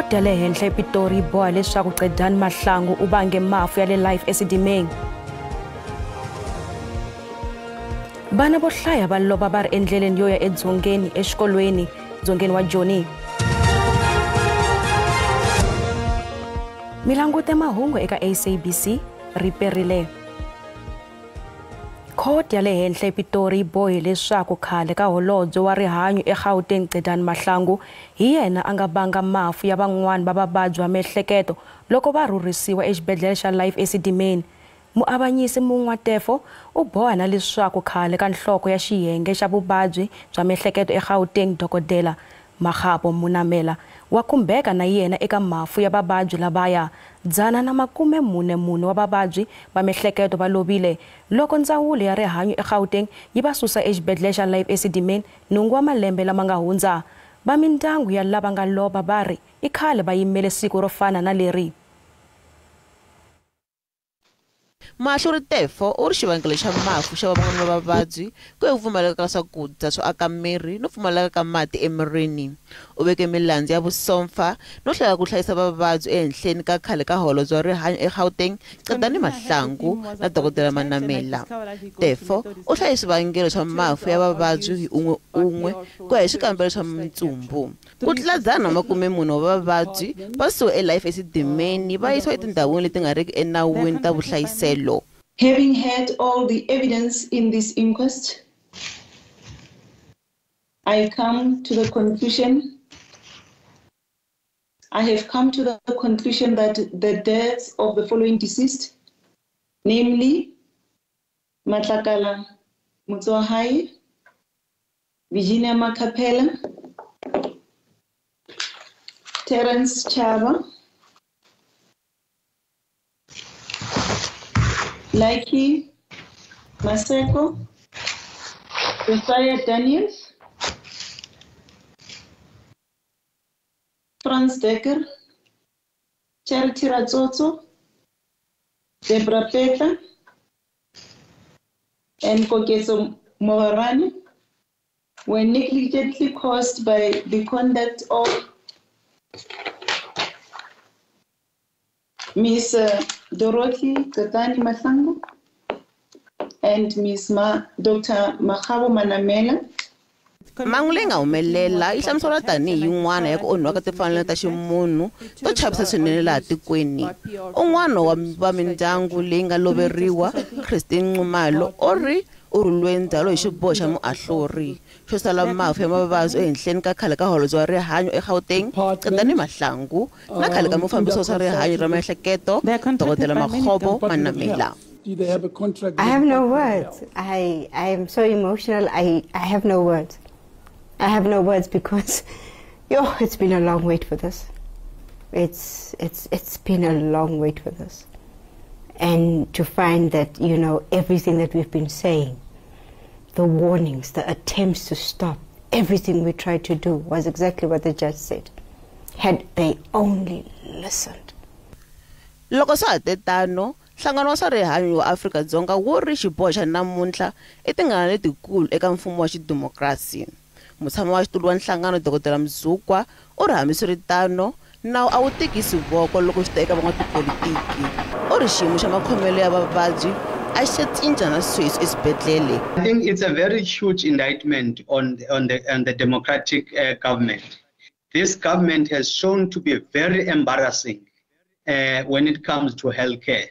Khoto ya le henhla ePitori yi boha leswaku Qedani Mahlangu u vange mafu ya le Life eSidimeng. Vana vo hlaya va lova va ri endleleni yo ya edzongeni exikolweni dzongeni wa Joni. Mi langute mahungu eka SABC riperile. Khoto ya le henhla ePitori yi bohe leswaku khale ka holobye wa rihanyo eGauteng Qedani Mahlangu hi yena a nga vanga mafu ya van'wana va vavabyi va miehleketo loko va rhurhisiwa exibedhlele xa Life eSidimeni. Muavanyisi Mungwa Tefo u boha na leswaku khale ka nhloko ya xiyenge xa vuvabyi bya miehleketo eGauteng Dokodela Makgabo Manamela wa khumbeka na yena eka mafu ya vavabyi lavaya. 144 wa vavabyi va miehleketo va lovile loko ndzawulo ya rihanyo eGauteng yi va susa exibedhlele xa Life eSidimeni 8 wa malembe lama nga hundza. Va mindyangu ya lava nga lova va ri i khale va yimele siku ro fana na leri. Mahlori Tefo u ri xivangelo xa mafu xa van'wana va vavabyi ku ya ku pfumaleka ka swakudya swo aka miri no pfumaleka ka mati emirini. U veke milandzu ya vusompfa no hlaya ku hlayisa vavabyi ehenhleni ka khale ka holobye wa rihanyo eGauteng Qedani Mahlangu na Dokodela Manamela. Tefo u hlaye swivangelo swa mafu ya vavabyi hi un'we un'we ku ya hi swikambelo swa mitsumbu. Ku tlula 140 wa vavabyi va susiwe eLife eSidimeni va yisiwa etindhawini leti nga riki enawini ta vuhlayiselo. Having heard all the evidence in this inquest, I come to the conclusion, I have come to the conclusion that the deaths of the following deceased, namely Matlakala Motsoahai, Virginia Makapela, Terence Chava, Laiki Maseko, Josiah Daniels, Franz Decker, Charity Ratsotso, Debra Peta, and Koketso Moharani were negligently caused by the conduct of Ms. Dorothy Qedani Mahlangu and Ms. Dr. Makgabo Manamela. Mhangu leyi nga humelela yi hlamuseriwa tanihi yin'wana ya ku onhiwa ka timfanelo ta ximunhu to chavisa swinene laha tikweni. Un'wana wa va mindyangu leyi nga loveriwa, Christine Nxumalo, u ri u rhuliwe ndzhwalo hi xiboho xa muahluri xo sala mafu ya mavabyi ehenhleni ka khale ka holobye wa rihanyo eGauteng Qedani Mahlangu na khale ka mufambisi wa swa rihanyo ra miehleketo Dokodela Makgabo Manamela. I have no words. I am so emotional. I have no words. I have no words because it's been a long wait for this. It's been a long wait for this. And to find that, you know, everything that we've been saying, the warnings, the attempts to stop, everything we tried to do was exactly what the judge said. Had they only listened. Loko swa ha te tano, Nhlangano wa swa Rihanyo wa Afrika-Dzonga wu ri xiboho xa namuntlha i tingana letikulu eka mfumo wa xidemokirasi. Mutshami wa xitulu wa nhlangano Dokodela Mzukwa u ri hambiswiritano nawu a wu tikisi voko loko swi ta eka van'watipolitiki. U ri xiyimo xa makhomelo ya vavabyi a xi cinca na sweswi eswibedhlele. I think it's a very huge indictment on the democratic government. This government has shown to be very embarrassing when it comes to healthcare.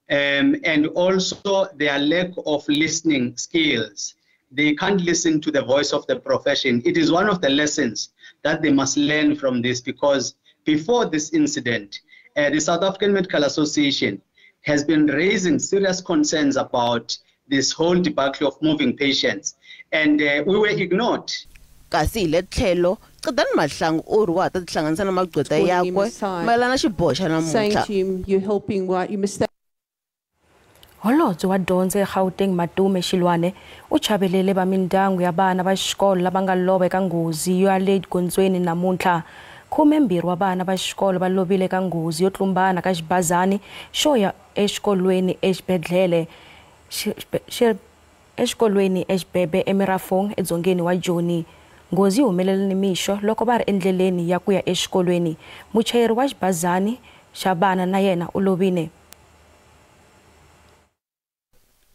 And also their lack of listening skills. They can't listen to the voice of the profession. It is one of the lessons that they must learn from this, because before this incident, the South African Medical Association has been raising serious concerns about this whole debacle of moving patients, and we were ignored. Kasi hi le tlhelo, Qedani Mahlangu u ri wa ha ta tihlanganisa na magqweta yakwe mayelana na xiboho xa namuntlha. Holobye wa dyondzo eGauteng Matome Chiloane u chavelele va mindyangu ya vana va xikolo lava nga lova eka nghozi ya le gondzweni namuntlha. 12 wa vana va xikolo va lovile eka nghozi yo tlumbana ka xibazani xo ya exikolweni exibedhlele exikolweni eXibebe eMerafong edzongeni wa Joni. Nghozi yi humelele nimixo loko va ri endleleni ya ku ya exikolweni. Muchayeri wa xibazani xa vana na yena u lovile.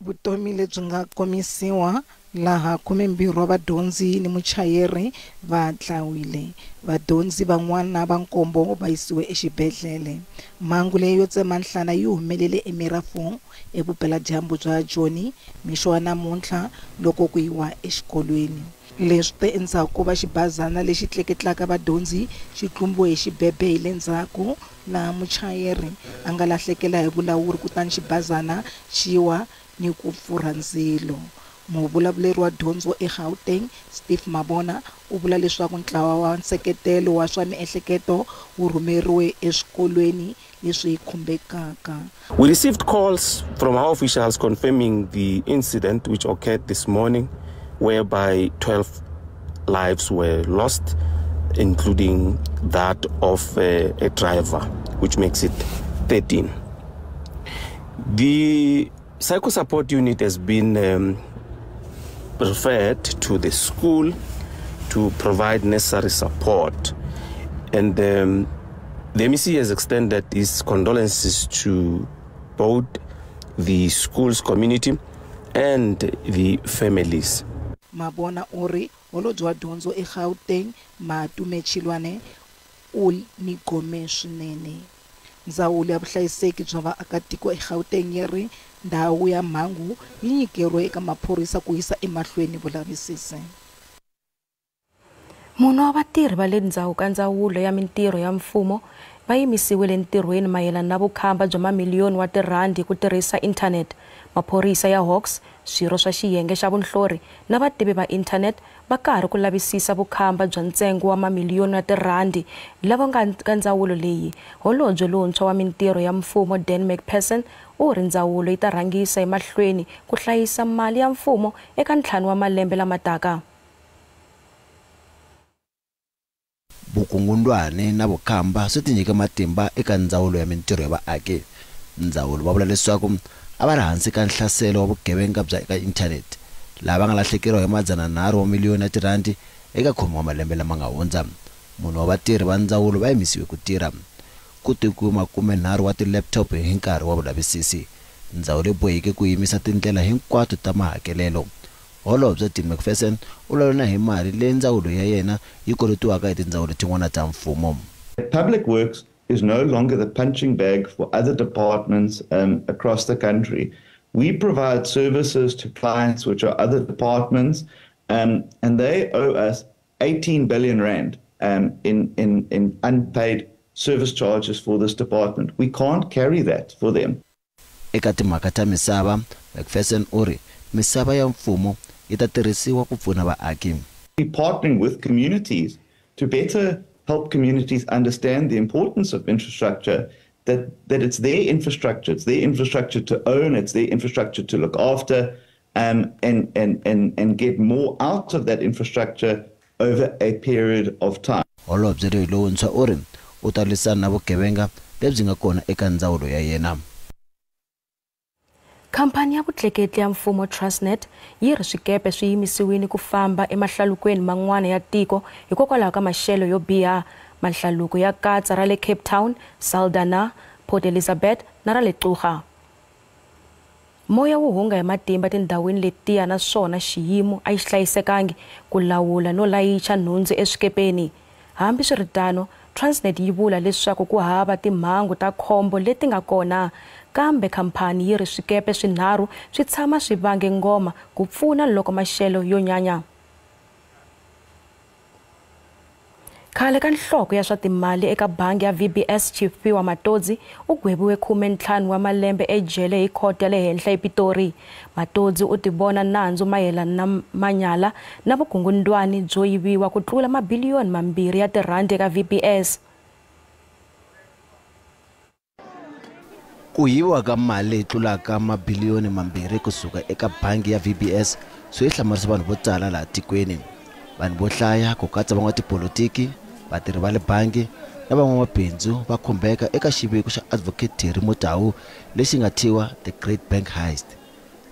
Vutomi lebyi nga komisiwa laha 12 wa vadyondzi ni muchayeri va dlawile. Vadyondzi van'wana va nkombo va yisiwe exibedhlele. Mhangu leyi yo tsema nhlana yi humelele eMerafong evupeladyambu bya Joni mixo wa namuntlha loko ku yiwa exikolweni. Leswi te endzhaku ko va xibazana lexi tleketlaka vadyondzi xi tlumbiwe hi xibebe hi le ndzhaku laha muchayeri a nga lahlekela hi vulawuri kutani xibazana xi wa ni ku pfurha ndzilo. Muvulavuleri wa dyondzo eGauteng Steve Mabona u vula leswaku ntlawa wa nseketelo wa swa miehleketo wu rhumeriwe eswikolweni leswi khumbekaka. We received calls from our officials confirming the incident which occurred this morning, whereby 12 lives were lost, including that of a driver, which makes it 13. The psycho support unit has been referred to the school to provide necessary support, and the MEC has extended his condolences to both the school's community and the families. Mabona uri holobye wa dyondzo eGauteng Matome Chiloane u ni gome swinene. Ndzawulo ya vuhlayiseki bya vaakatiko eGauteng yi ri ndhawu ya mhangu yi nyikeriwe eka maphorisa ku yisa emahlweni vulavisisi. Munhu wa vatirhi va le ndzhaku ka ndzawulo ya mintirho ya mfumo va yimisiwile ntirhweni mayelana na vukhamba bya mamiliyoni wa tirhandi ku tirhisa inthanete. Maphorisa ya Hawks, swirho swa xiyenge xa vunhlori na vativi va inthanete va karhi ku lavisisa vukhamba bya ntsengo wa mamiliyoni ya tirhandi lava nga ka ndzawulo leyi. Holobye lontshwa wa mintirho ya mfumo Dan McPherson u ri ndzawulo yi ta rhangisa emahlweni ku hlayisa mali ya mfumo eka 5 wa malembe lama taka. Vukungundwani na vukhamba swi tinyike matimba eka ndzawulo ya mintirho ya vaaki. Ndzawulo va vula leswaku a va ri hansi ka nhlaselo wa vugevenga bya eka inthanete, laha va nga lahlekeriwa hi 300 wa miliyoni ya tirhandi eka 10 wa malembe lama nga hundza. Munhu wa vatirhi va ndzawulo va yimisiwe ku tirha. Ku tekiwe 30 wa ti-laptop hi nkarhi wa vulavisisi. Ndzawulo yi boheke ku yimisa tindlela hinkwato ta mahakelelo. Holobye Dean McPherson u lwela hi mali leyi ndzawulo ya yena yi kolotiwaka hi tindzawulo tin'wana ta mfumo. Public Works is no longer the punching bag for other departments across the country. We provide services to clients which are other departments, and they owe us 18 billion rand in unpaid service charges for this department. We can't carry that for them. Eka timhaka ta misava, McPherson u ri misava ya mfumo yi ta tirhisiwa ku pfuna vaaki. We're partnering with communities to better help communities understand the importance of infrastructure, that it's their infrastructure, it's their infrastructure to own, it's their infrastructure to look after, and get more out of that infrastructure over a period of time. Holobye lontshwa u ri u ta lwisana na vugevenga lebyi nga kona eka ndzawulo ya yena. Khampani ya vutleketli ya mfumo Transnet yi ri swikepe swi yimisiwile ku famba emahlalukweni man'wana ya tiko hikokwalaho ka maxelo yo biha. Mahlaluko ya katsa ra le Cape Town, Saldanha, Port Elizabeth na ra le Coega. Moya wu hunga hi matimba tindhawini letiya naswona xiyimo a xi hlayisekangi ku lawula no layicha nhundzu eswikepeni. Hambiswiritano, Transnet yi vula leswaku ku hava timhangu ta khombo leti nga kona, kambe khampani yi ri swikepe swinharhu swi tshama swi vange ngoma ku pfuna loko maxelo yo nyanya. Khale ka nhloko ya swa timali eka bangi ya VBS Tshifhiwa Matodzi u gweviwe 15 wa malembe ejele hi khoto ya le henhla ePitori. Matodzi u tivona nandzu mayelana na manyala na vukungundwani byo yiviwa ku tlula mabiliyoni 2 ya tirhandi eka VBS. Ku yiviwa ka mali leyi tlulaka mabiliyoni 2 kusuka eka bangi ya VBS swi hlamarisa vanhu vo tala laha tikweni. Vanhu vo hlaya ku katsa van'watipolitiki, vatirhi va le bangi na van'wamabindzu va khumbeka eka xiviko xa Advocate Terry Motau lexi nga thyiwa The Great Bank Heist.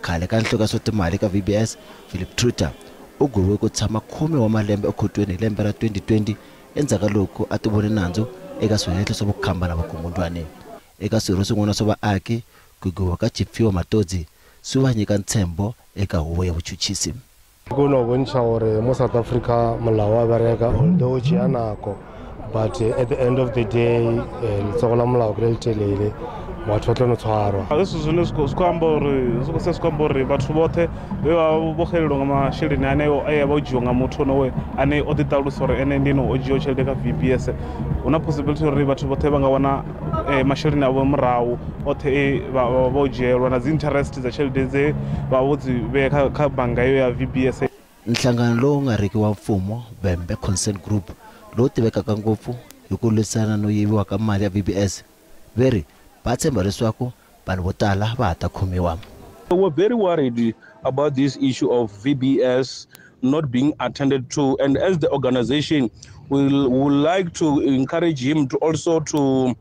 Khale ka nhloko ya swa timali ka VBS Philip Truter u U gweviwe ku tshama 10 wa malembe ekhotweni hi lembe ra 2020 endzhaku ka loko a tivone nandzu eka swihehlo swa vukhamba na vukungundzwani. Eka swirho swin'wana swa vaaki, ku gweviwa ka Tshifhiwa Matodzi swi va nyika ntshembo eka huvo ya vuchuchisi. Go no bontšha gore mo South Africa molao wa bereka, although o tšea nako, but at the end of the day letsogo la molao ke le letelele, batho ba tlo no tshwarwa. Hezwi zwine zwi khou amba uri zwi khou amba uri vhathu vhoṱhe vhe vha vho xelelwa nga masheleni aneo e vha o dzhiwa nga muthu honowe ane o ḓi ṱalusa uri ene ndi ene o dzhiwa tshelede kha VBS, hu na possibility uri vhathu vhoṱhe vha nga wana masheleni avho murahu oṱhe e vha vho dzhielwa na dzi interest dza tshelede dze vha vho dzi vhea kha bannga iyo ya VBS. Nhlangano lowu nga riki wa mfumo Vhembe Concern Group lowu tivekaka ngopfu hi ku lwisana no yiviwa ka mali ya VBS ve ri va tshemba leswaku vanhu vo tala va ha ta khomiwa. We're very worried about this issue of VBS not being attended to, and as the organization we would like to encourage him to also to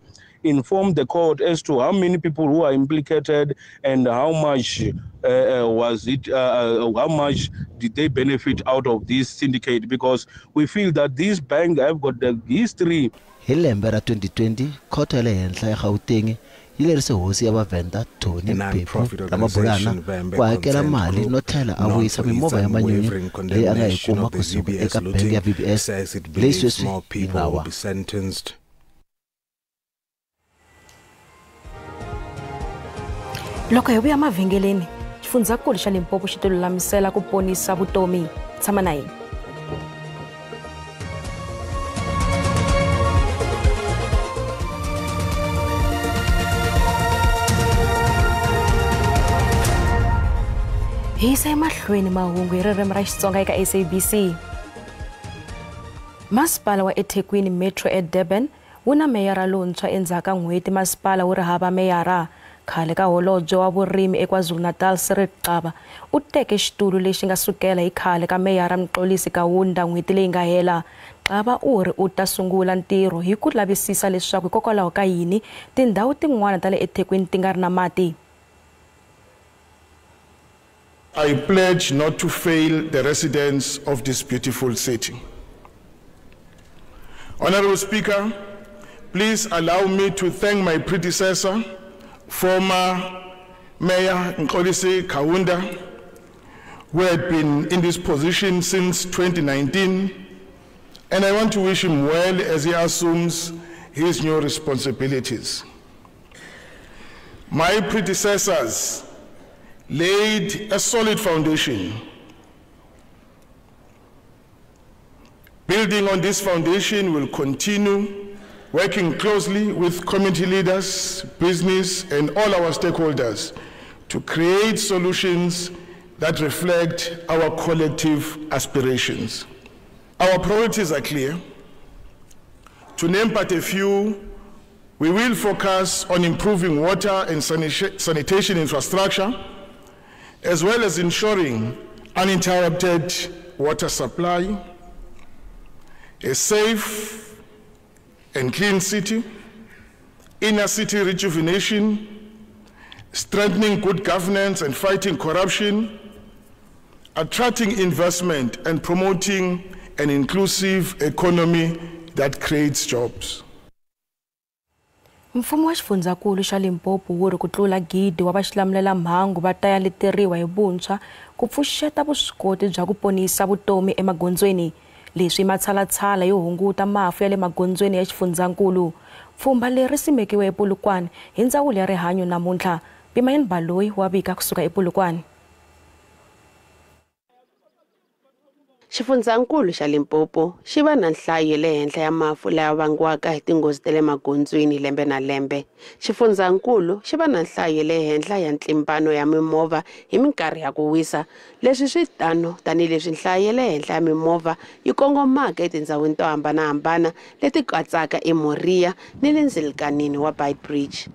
inform the court as to how many people who are implicated and how much how much did they benefit out of this syndicate, because we feel that this bank have got the history. Hi lembe ra 2020, khoto ya le henhla ya Gauteng yi lerise hosi ya Vhavenda Tony Pepu Ramabulana ku hakela mali no tlhela a vuyisa mimovha ya manyunyu leyi a nga yi kuma kusuka eka bangi ya VBS leyi sweswi yi nga wa. Loko hi vuya mavhengeleni, xifundzankulu xa Limpopo xi tilulamisela ku ponisa vutomi. Tshama na hina. Hi yisa emahlweni mahungu hi ririmi ra Xitsonga eka SABC. Masipala wa eThekwini Metro eDurban wu na meyara lontshwa endzhaku ka n'hweti masipala wu ri hava meyara. Khale ka holobye wa vurimi eKwaZulu-Natal Cyril Xaba u teke xitulu lexi nga sukela hi khale ka meyara Mxolisi Kaunda n'hweti leyi nga hela. Xaba u ri u ta sungula ntirho hi ku lavisisa leswaku hikokwalaho ka yini tindhawu tin'wana ta le eThekwini ti nga ri na mati. I pledge not to fail the residents of this beautiful city. Honorable Speaker, please allow me to thank my predecessor, former Mayor Mxolisi Kaunda, who had been in this position since 2019, and I want to wish him well as he assumes his new responsibilities. My predecessors laid a solid foundation. Building on this foundation, will continue working closely with community leaders, business, and all our stakeholders to create solutions that reflect our collective aspirations. Our priorities are clear. To name but a few, we will focus on improving water and sanitation infrastructure, as well as ensuring uninterrupted water supply, a safe and clean city, inner city rejuvenation, strengthening good governance and fighting corruption, attracting investment and promoting an inclusive economy that creates jobs. Mfumo wa xifundzankulu xa Limpopo wu ri ku tlula 1,000 wa vaxilamulela mhangu va ta ya leteriwa hi vuntshwa ku pfuxeta vuswikoti bya ku ponisa vutomi emagondzweni. Leswi matshalatshala yo hunguta mafu ya le magondzweni ya xifundzankulu. Pfhumba leri simekiwe ePolokwane hi ndzawulo ya rihanyo namuntlha. Pimayeni Baloyi wa vika kusuka ePolokwane. Xifundzankulu xa Limpopo xi va na nhlayo ya le henhla ya mafu laya vangiwaka hi tinghozi ta le magondzweni lembe na lembe. Xifundzankulu xi va na nhlayo ya le henhla ya ntlimbano ya mimovha hi minkarhi ya ku wisa. Leswi swi tano tanihileswi nhlayo ya le henhla ya mimovha yi kongomaka etindhawini to hambanahambana leti katsaka eMoria ni le ndzilikanini wa Beitbridge.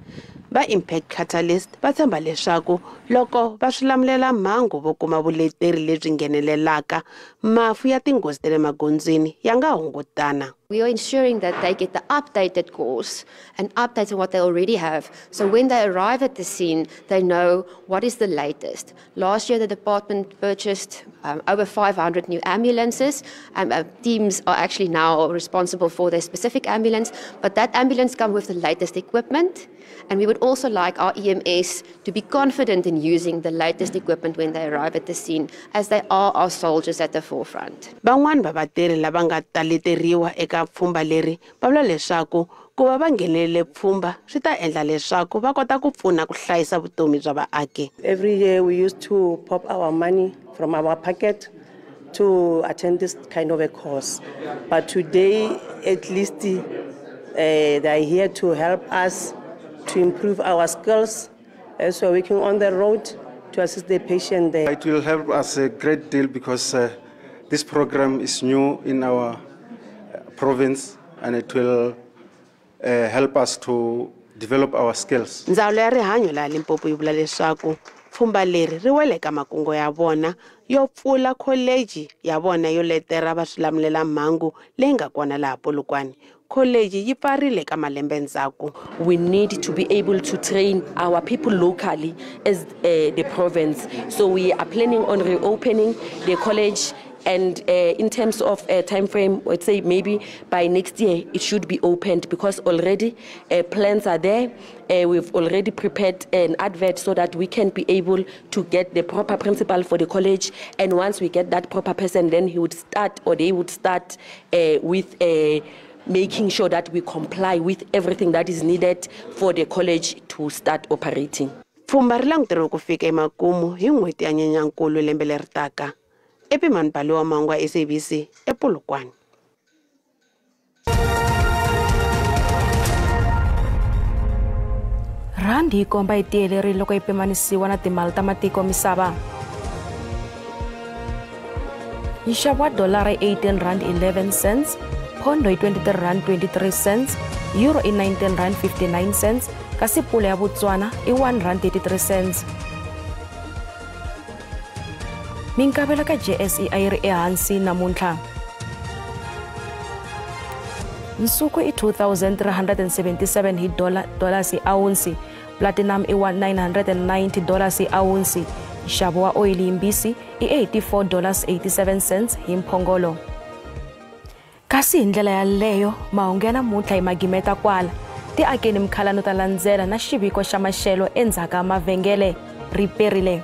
Va Impact Catalyst va tshemba leswaku loko va swilamulela mhangu vo kuma vuleteri lebyi nghenelelaka, mafu ya tinghozi ta le magondzweni ya nga hungutana. We are ensuring that they get the updated course and updates on what they already have. So when they arrive at the scene, they know what is the latest. Last year, the department purchased over 500 new ambulances. Teams are actually now responsible for their specific ambulance, but that ambulance comes with the latest equipment. And we would also like our EMS to be confident in using the latest equipment when they arrive at the scene, as they are our soldiers at the forefront. Van'wana va vatirhi lava nga ta leteriwa eka pfhumba leri va vula leswaku ku va va nghenelele pfhumba swi ta endla leswaku va kota ku pfuna ku hlayisa vutomi bya vaaki. Every year we used to pop our money from our pocket to attend this kind of a course. But today, at least, they are here to help us to improve our skills as we're working on the road to assist the patient there. It will help us a great deal because this program is new in our province and it will help us to develop our skills. Ndzawulo ya rihanyo laha Limpopo yi vula leswaku pfhumba leri ri wela eka makungu ya vona yo pfula kholeji ya vona yo letela va swilamulelamhangu leyi nga kona laha Polokwane. Kholeji yi pfarile ka malembe ndzhaku. We need to be able to train our people locally as the province. So we are planning on reopening the college, and in terms of time frame, let's say maybe by next year it should be opened, because already plans are there. We've already prepared an advert so that we can be able to get the proper principal for the college. And once we get that proper person, then he would start, or they would start with making sure that we comply with everything that is needed for the college to start operating. Pfhumba ri languteriwe ku fika emakumu hi n'hweti ya Nyenyankulu lembe leri taka. Epimani Baliwa Mangwa, SABC, ePolokwane. Randi yi komba yi tiyelerile loko yi pimanisiwa na timali ta matiko misava. Nxavo wa dolara i R18.11, pondo i R23.23, euro i R19.59, kasi pula ya Botswana i R1.33. Minkavelo ka JSE a yi ri ehansi namuntlha. Nsuku i $2,377 hi dollars hi ounce, platinum i $990 hi ounce, nxavo wa oyili yimbisi i $84.87 hi mphongolo. Kasi hi ndlela yaleyo mahungu ya namuntlha hi magimeta kwala. Tiakeni mikhalano ta landzela na xiviko xa maxelo endzhaku ka mavhengele ri perile.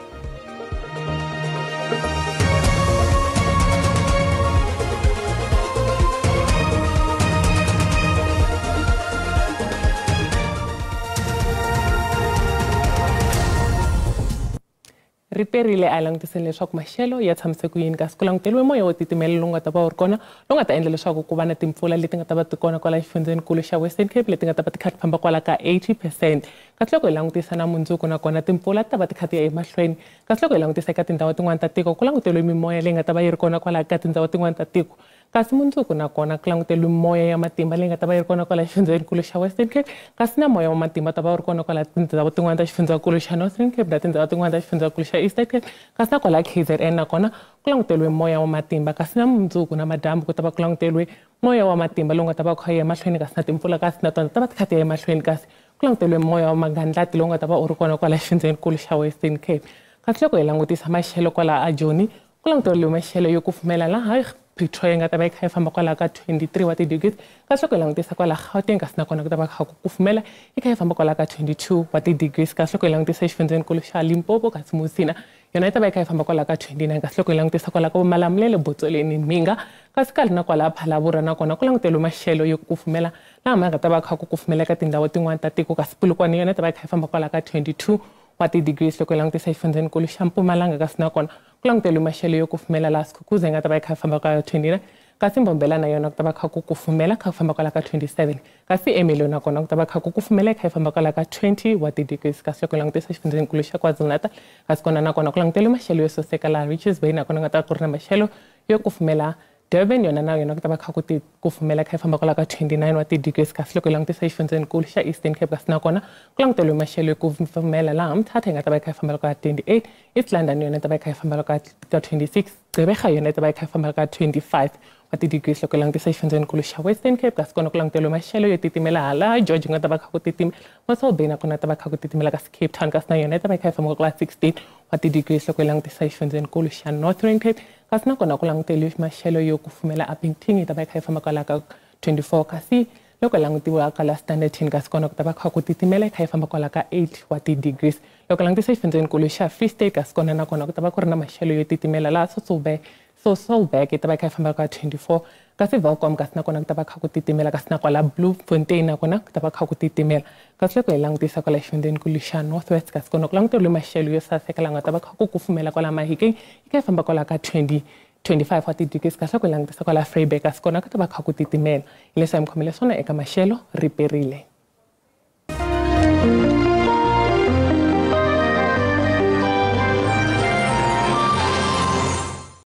Ri perile a langutiseni leswaku maxelo ya tshamise ku yini, kasi ku languteriwe moya wo titimela lowu nga ta va wu ri kona lowu nga ta endla leswaku ku va na timpfula leti nga ta va ti kona kwala xifundzenikulu xa Western Cape leti nga ta va ti kha ti famba kwala ka 80%. Kasi loko hi langutisa na mundzuku nakona timpfula ti ta va ti kha ti ya emahlweni. Kasi loko hi langutisa eka tindhawu tin'wana ta tiko ku languteriwe mimoya leyi nga ta va yi ri kona kwala ka tindhawu tin'wana ta tiko. Kasi mundzuku nakona ku languteriwe moya ya matimba leyi nga ta va yi ri kona kwala xifundzenikulu xa Western Cape, kasi na moya wa matimba ta va wu ri kona kwala tindhawu tin'wana ta xifundzankulu xa Northern Cape na tindhawu tin'wana ta xifundzankulu xa Eastern Cape, kasi na kwala KZN nakona ku languteriwe moya wa matimba. Kasi na mundzuku na madyambu ku ta va ku languteriwe moya wa matimba lowu nga ta va kha ya emahlweni, kasi na timpfula kasi na tona ta va ti kha ti ya emahlweni, kasi ku languteriwe moya wa magandlati lowu nga ta va u ri kona kwala xifundzenikulu xa Western Cape. Kasi loko hi langutisa maxelo kwala aJoni ku languteriwe maxelo yo kufumela laha Pretoria nga ta va yi kha yi famba kwala ka 23 wa ti-degrees, kasi loko hi langutisa kwala Gauteng kasi nakona ku ta va kha ku kufumela yi kha yi famba kwala ka 22 wa ti-degrees. Kasi loko hi langutisa xifundzenikulu xa Limpopo kasi Musina yona yi ta va yi kha yi famba kwala ka 29, kasi loko hi langutisa kwala ka Malamulele, Botsoleni, Mhinga, kasi kali na kwala Phalaborwa nakona ku languteriwe maxelo yo kufumela laha ma nga ta va kha ku kufumela eka tindhawu tin'wana ta tiko, kasi Polokwane yona yi ta va yi kha yi famba kwala ka 22 wa ti-degrees. Loko hi langutisa xifundzenikulu xa Mpumalanga kasi nakona ku languteriwe maxelo yo kufumela laha Skukuza yi nga ta va yi kha yi famba ka 29, kasi Mbombela na yona ku ta va kha ku kufumela kha ku famba kwala ka 27, kasi Ermelo nakona ku ta va kha ku kufumela kha yi famba kwala ka 20 wa ti-degrees. Kasi loko hi langutisa xifundzenikulu xa KwaZulu-Natal kasi kona nakona ku languteriwe maxelo yo soseka laha Richards Bay nakona nga ta ku ri na maxelo yo kufumela. Durban yona na yona ku ta va kha ku kufumela kha yi famba kwala ka 29 wa ti-degrees. Kasi loko hi langutisa xifundzenikulu xa Eastern Cape kasi nakona ku languteriwe maxelo yo kufumela laha Mthatha yi nga ta va yi kha yi famba ka 28, East London yona yi ta va yi kha yi famba ka 26, Gqeberha yona yi ta va yi kha yi famba ka 25 wa ti-degrees loko hi langutisa xifundzenikulu xa Western Cape, kasi kona ku languteriwe maxelo yo titimela hala George ku nga ta va kha ku titimela, Mossel Bay nakona ta va kha ku titimela, kasi Cape Town kasi na yona yi ta va yi kha yi famba kwala 16 wa ti-degrees loko hi langutisa xifundzenikulu xa Northern Cape, kasi nakona ku languteriwe maxelo yo kufumela Upington yi ta va yi kha yi famba kwala ka 24, kasi loko hi langutiwa kwala Standerton kasi kona ku ta va kha ku titimela yi kha yi famba kwala ka 8 wa ti-degrees. Loko langutisa xifundzenikulu xa Free State kasi kona nakona ku ta va ku ri na maxelo yo titimela laha Sasolburg yi ta va yi kha yi famba ka 24, kasi Welkom kasi nakona ku ta va kha ku titimela, kasi na kwala Bloemfontein nakona ku ta va kha ku titimela. Kasi loko hi langutisa kwala xifundzenikulu xa North West kasi kona ku languteriwe maxelo yo saseka laha nga ta va kha ku kufumela kwala Mahikeng yi kha yi famba kwala ka 25 wa ti-degrees, kasi loko hi langutisa kwala Vryburg kasi kona ku ta va kha ku titimela. Hileswi hi mi khomele swona eka maxelo riperile.